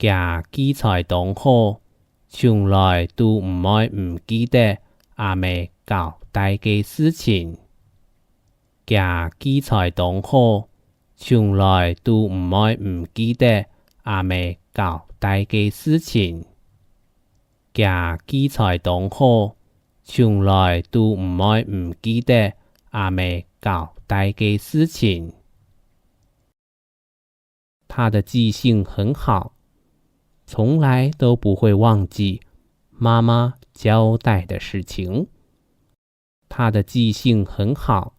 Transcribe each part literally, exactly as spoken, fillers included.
厥記才當好，從來都毋會毋記得阿姆交代个事情。厥記才當好，從來都毋會毋記得阿姆交代个事情。 厥記才當好，從來都毋會毋記得阿姆交代个事情。他的記性很好，從來都不會忘記媽媽交代的事情。他的記性很好，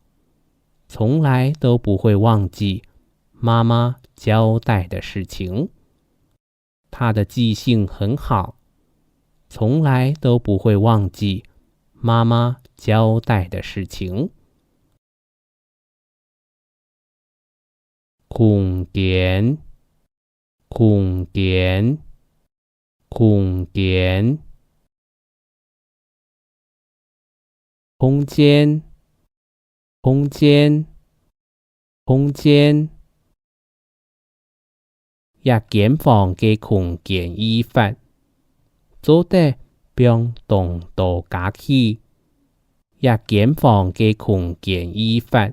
從來都不會忘記媽媽交代的事情。 他的記性很好，從來都不會忘記媽媽交代的事情。空間，空間，空間。 空間，空間，空間。這間房个空間異闊，做得放當多家具。這間房个空間異闊，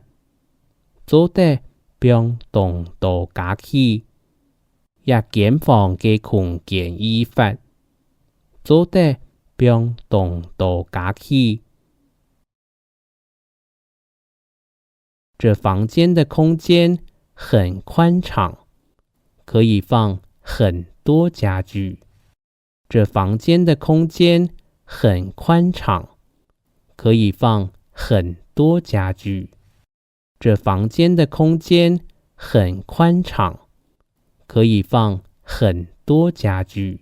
做得放當多家具。 這間房个空間異闊，做得放當多家具。這房間的空間很寬敞，可以放很多家具。這房間的空間很寬敞，可以放很多家具。 這房間的空間很寬敞，可以放很多家具。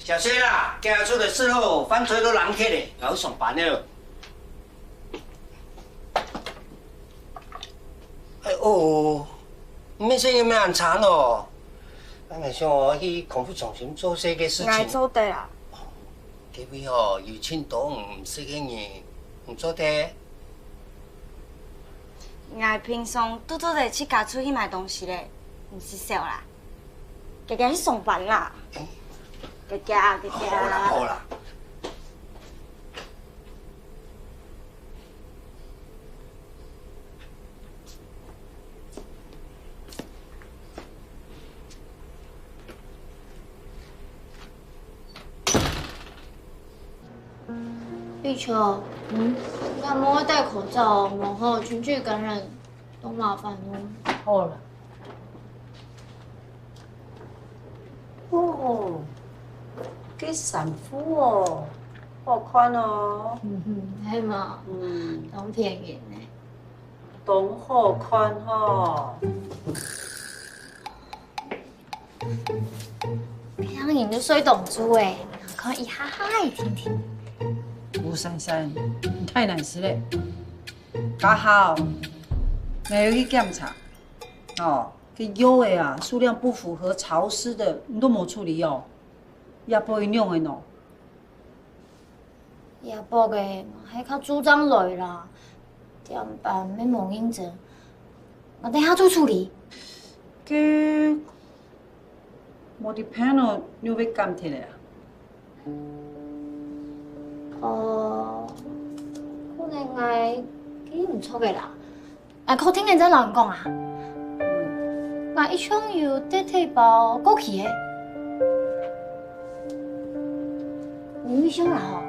小謝啦，今日出來時候，飯菜都冷忒咧，𠊎愛上班了。哎哦，毋係生意恁差哦。𠊎想哦，去康復中心做些个事情。𠊎做得啊。該位哦，有盡多毋識个人，毋做得。 𠊎平常都做得自家出去買東西咧，毋使愁啦。遽遽去上班啦。遽遽，遽遽。好啦，好啦。 玉秋，嗯？你莫戴口罩哦，無好群聚感染，當麻煩哦。好了。哦，這衫褲哦，好看哦。嗯哼，係嘛？嗯。當便宜呢。 當好看吼。平常你睡當晝欸，看一下下一天天。吳珊珊，你太難食了。剛好，𠊎有去檢查，哦，該藥仔啊，數量不符合潮濕的，你都無處理哦，也不會用的喏。 這駁仔，𠊎係較注重來啦，點半乜無認真。𠊎等下就處理。該無滴Panadol，你會感忒了啊？哦，可能𠊎記毋著个啦。 𠊎確定个再摎你講啊。𠊎一共有得體包過期个。你有印象啦吼，